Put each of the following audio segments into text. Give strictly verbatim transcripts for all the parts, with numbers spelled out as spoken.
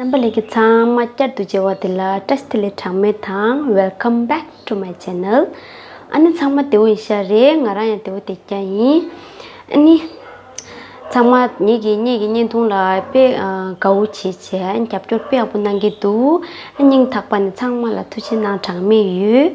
རྣམ་པ་ལྷན་རྒྱས་ཚང་མ་བསྐྱར་དུ་མཇལ་བ་དེ་ལ་བཀྲ་ཤིས་བདེ་ལེགས་གྲངས་མེད་དང་། Welcome back to my channel. ཨ་ནི་ཚང་མ་བདེ་པོ་ཡིན་ཤག་རེད། ང་རང་ཡང་བདེ་པོ་བསྡད་ཀྱི་ཡིན། ཨ་ནི་ཚང་མ་ངེད་ཀྱི་ངེད་ཀྱི་བརྙན་ཐུང་ལ་དཔེ་ཨ་དགའ་བོ་བྱེད་བྱས་རྒྱབ་སྐྱོར་དཔེ་ཡག་པོ་གནང་གི་འདུག་ཨ་སྙིང་ཐག་པ་ནས་ཚང་མ་ལ་ཐུགས་རྗེ་གནང་གྲངས་མེད་ཡོད།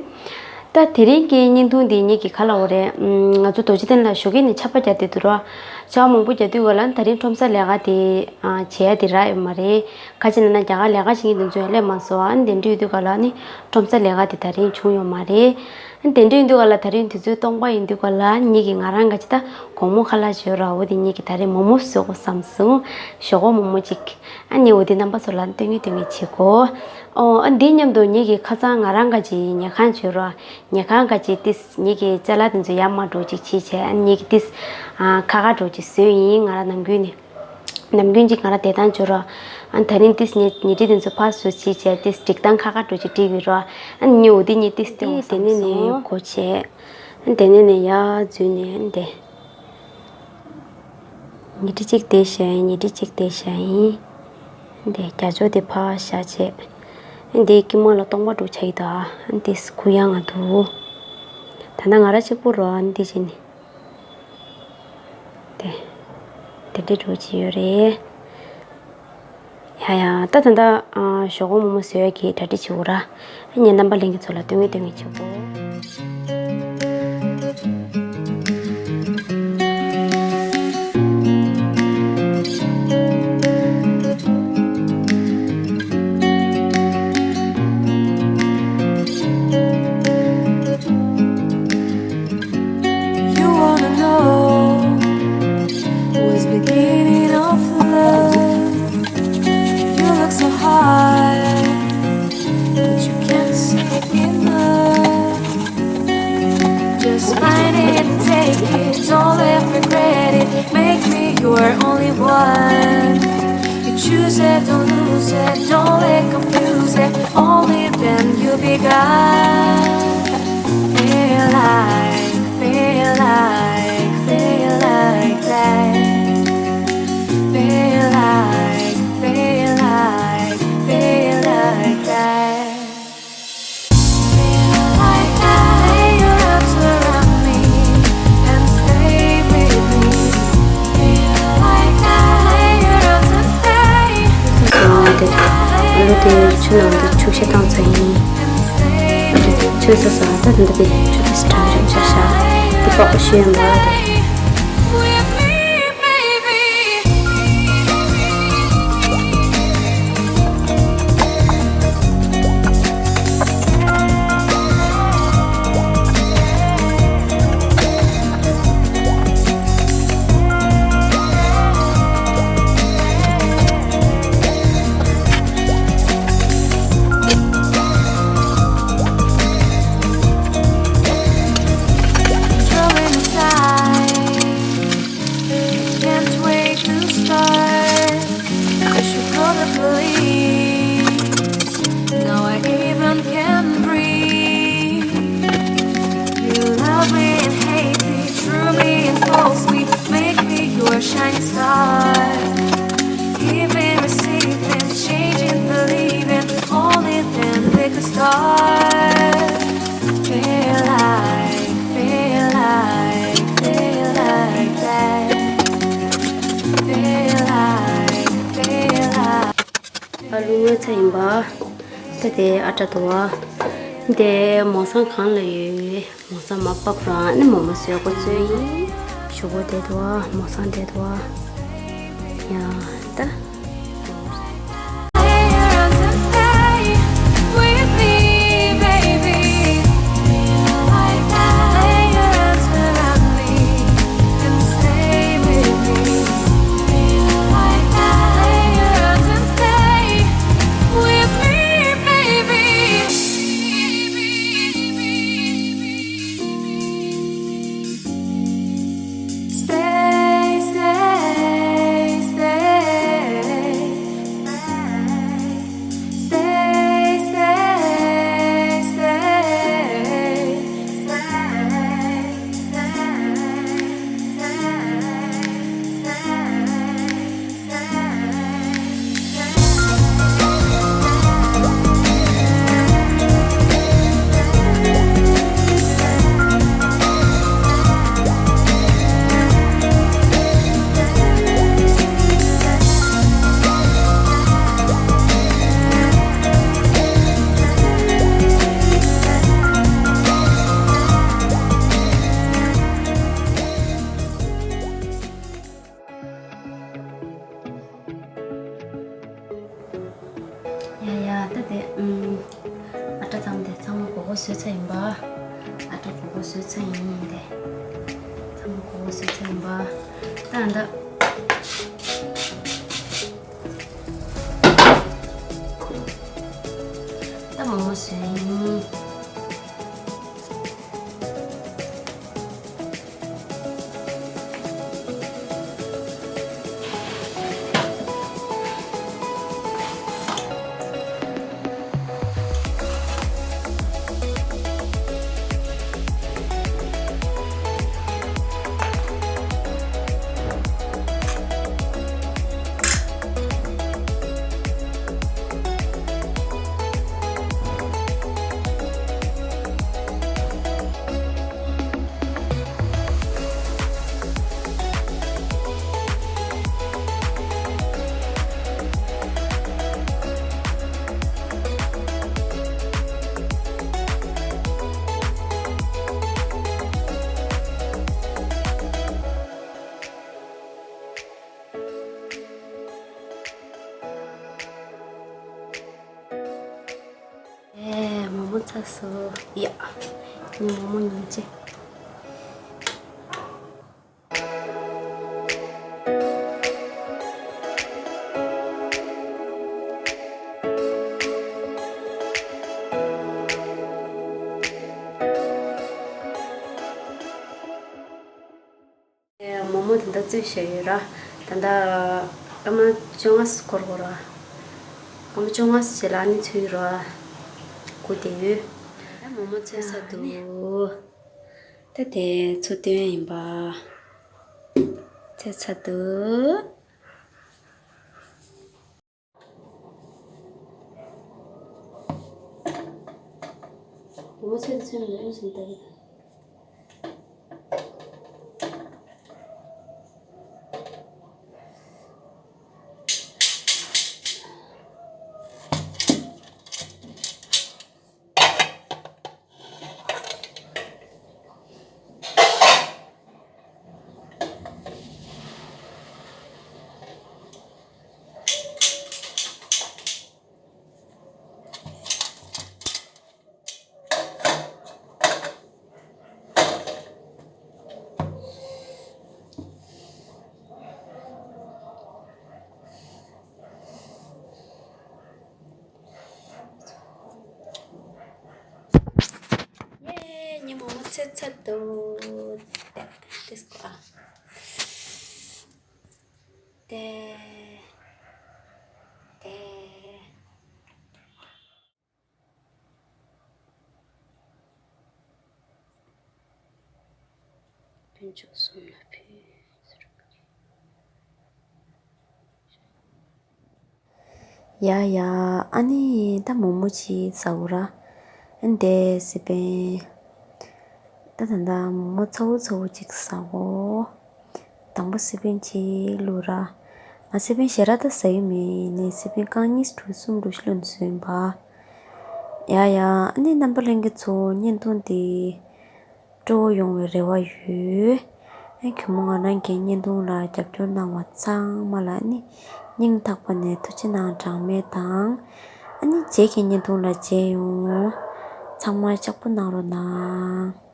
ད་དེ་རིང་གི་བརྙན་ཐུང་འདི་ངེད་ཀྱི་ག་ལབ་དགོས་རེད། ཨམ། ང་ཚོ་རྡོ་རྗེ་གདན་ལ་ཞོགས་ཀས་ནས་ཆར་པ་རྒྱག་བསྡད་འདུག་ར། ཆར་པ་མང་པོ་རྒྱག་དུས་ག་ལ་ད་རིང་ཁྲོམ་ས་ལས་ཀ་དེ་ཨ་བྱེད་ཡ་དེ་རག་ཡོད་མ་རེད། ག་ཅི་ལབ་ན་རྒྱ་གར་ལས་ཀ་བྱེད་མཁན་དེ་ཚོ་ཡང་སླེབས་མ་སོང་། ཨ་ནི་དེ་འདྲ་ཡོད་དུས་ག་ལ་ནི་ཁྲོམ་ས་ལས་ཀ་དེ་ད་རིང་བྱུང་ཡོད་མ་རེད། ཨ་ནི་དེ་འདྲ་ཡིན་དུས་ག་ལ་ད་རིང་དུས་ཚོད་སྟོང་པ་ཡིན་དུས་ག་ལ་ངེད་ཀྱི་ང་རང་ག་ཅི་ད་དགོང་མོ་ཁ་ལག་བྱོས་ར། འོ་དེ་ངེད་ཀྱི་ད་རིང་མོག་མོག་བཟོ་དགོས་བསམ་སོང་། ཞོག་ཁོག་མོག་མོག་ཅིག་ཨ་ནི་འོ་དེ་རྣམ་པ་ཚོ་ལ་སྟོན་གི་སྟོན་གི་བྱེད་དགོས། ཨོ། ཨ་འདི་མཉམ་དུ་ངེད་ཀྱི་ཁ་སང་ང་རང་ག་ཅི་ཉལ་ཁང་བྱོས་ར། ཉལ་ཁང་ག་ཅི་ཏིས་ངེད་ཀྱི་ཅ་ལག་དེ་ཚོ་ཡར་མར་འགྲོ་ཅིག་བྱེད་བྱས། ཨ་ངེད་ཀྱི་ཏིས་ཨ་ཁ་ཁ་འགྲོ་ཅིག་བཟོས་ཡིན། ང་རང་ནམ་རྒྱུན་ནས་ནམ་རྒྱུན་ཅིག་ང་རང་བསྡད་སྟངས་བྱོས་ར། ཨ་ད་རིང་ཏིས་ཉལ་ཉལ་ཁྲི་དེ་ཚོ་ཕར་བཟོ་བྱེད་བྱས། ཏིས་སྒྲིག་སྟངས་ཁ་ཁ་འགྲོ་ཅིག་སྒྲིག་ཡོད་ར། ཨ་ཉེ་འོ་དེ་ཉེ་ཏིས་ཏིས་དེ་ནས་ནས་སྒོ་ཕྱེ། ཨ་དེ་ནས་ནས་ཡར་འཛུལ་ནས་འདི། ཉལ་ཁྲི་གཅིག་དེ་བཞག་ཡིན། ཉལ་ཁྲི་གཅིག་དེ་བཞག་ཡིན། འདི་རྒྱ་ཅོག་དེ་ཕར་བཞག་བྱས། འདི་དཀྱིལ་མ་ལ་སྟོང་པ་འགྲོ་ཆ་ཡི་ད། འདི་གུ་ཡངས་ང་འདུག་ད་ནང་ང་རང་གཅིག་པུ་རོ། འདི་བྱས་ནས་དེ་དེ་འདྲས་འགྲོ་གི་ཡོད་རེད། ཡ་ཡ། ད་ད་ལྟ་ཨ་ཞོག་ཁོག་མོག་མོག་བཟོ་ཡ་གི་གྲ་སྒྲིག་བྱེད་དགོས་ར། ངས་རྣམ་པ་ལྷན་རྒྱས་ཚོ་ལ་སྟོན་གི་སྟོན་གི་བྱེད་དགོས། You wanna know what's beginning of love? You look so hard, but you can't see enough. Just find it and take it, don't let regret it. Make me your only one. You choose it, don't lose it, don't let confuse it. Only then you'll be gone. Feel like, feel like, feel like that. Feel like, feel like, feel like that. Feel like that. Lay your arms around me and stay with me. Feel like that. Lay your arms and stay. ཨ་ལུ་དེ་ཆུ་ནང་དུ་ཆུ་བཤལ་བཏང་ཚར་ཡིན། ཆུ་ཟ་ཟ་ད་དེ་འདྲ་པའི་ཆུ་དེ་སི་ཀྲམ་རེ་ཆ་ཤ་དེ་པགས་པ་ཤོད་ཡོད་མ་རེད། Can't wait to start. I should call the police. Now I even can breathe. You love me and hate me, true me and false me. Make me your shining star. Giving, receiving, changing, believing. Only then we could start. Feel like, feel like, feel like that. Feel like, feel like. ཨ་ལུ་ངོ་ཚ་ཡིན་པ། ད་དེ་ཨ་ཏྲ་དོ་བ། དེ་མོ་སང་གང་ལ་ཡོད། མོ་སང་མ་པག་རང་ནི་མོ་མོ་བཟོས་གོ་ཚོད་ཡིན། ཞུ་གོ་དེ་དོ་བ། མོ་སང་དེ་དོ་བ། ཡ་ད། Stay, stay, stay. ཚ་ཡིན་ཡིན་ཏེ། ཚ་མོ་གོ་སི་ཚ་ཡིན་པ། ད་ད། ད་མོ་མོ་སུ་ཡིན། ཨེ། མོག་མོག་ཚར་སོང་། ཡ། ངའི་མོག་མོག་ཉོ་ཆེ། མོག་མོག་དེ་འདྲ་བཙོས་བཞག་ཡོད་ར། ད་ལྟ་སྐར་མ་བཅོ་ལྔ་འགོར་གོ་ར། སྐར་མ་བཅོ་ལྔ་རྗེས་ལ་ཨ་ནི་ཚོས་ར། སྒུག་བསྡད་ཡོད། ད་མོག་མོག་ཚོས་ཚར་འདུག། ད་དེ་ཚོ་སྟོན་ཡིན་པ། ཚོས་ཚར་འདུག། ངོ་ཚོད་ཚོད་མི་འོང་ཟིན་ཏེ། ཡེ། ངའི་མོག་མོག་ཚོས་ཚར་འདུག། ཏེ་ཏེ་སྐོ་ཨ། ཏེ་ཏེ། དཔོན་ཕྱུག་གསུམ་ལ་ཕུལ། ཡ་ཡ། ཨ་ནི་ད་མོག་མོག་ཅིག་ཟ་འོ་ར། ཨ་ནི་དེ་སི་པན། ད་ད་ད་མོག་མོག་ཚ་བོ་ཚ་བོ་ཅིག་ཟ་འོ། དང་པོ་སི་པན་གཅིག་བླུགས་ར། ང་སི་པན་ཞེ་དྲག་ད་ཟ་ཡི་མེད། ནས་སི་པན་རྐང་གཉིས་དྲུག་གསུམ་དྲུག་བཞི་བླུགས་ནས་ཟོས་ཡིན་པ། ཡ་ཡ། ཨ་ནི་རྣམ་པ་ལྷན་རྒྱས་ཚོ་བརྙན་ཐུང་འདི་སྤྲོ་བོ་ཡོང་བའི་རེ་བ་ཡོད། ཨ་གུས་མོ་ང་རང་གི་བརྙན་ཐུང་ལ་རྒྱབ་སྐྱོར་གནང་བ་ཚང་མ་ལ་ཨ་ནི་སྙིང་ཐག་པ་ནས་ཐུགས་རྗེ་གནང་གྲངས་མེད་དང་། ཨ་ནི་རྗེས་ཀྱི་བརྙན་ཐུང་ལ་མཇལ་ཡོང་། ཚང་མ་ལྕགས་པོ་གནང་རོགས་གནང་།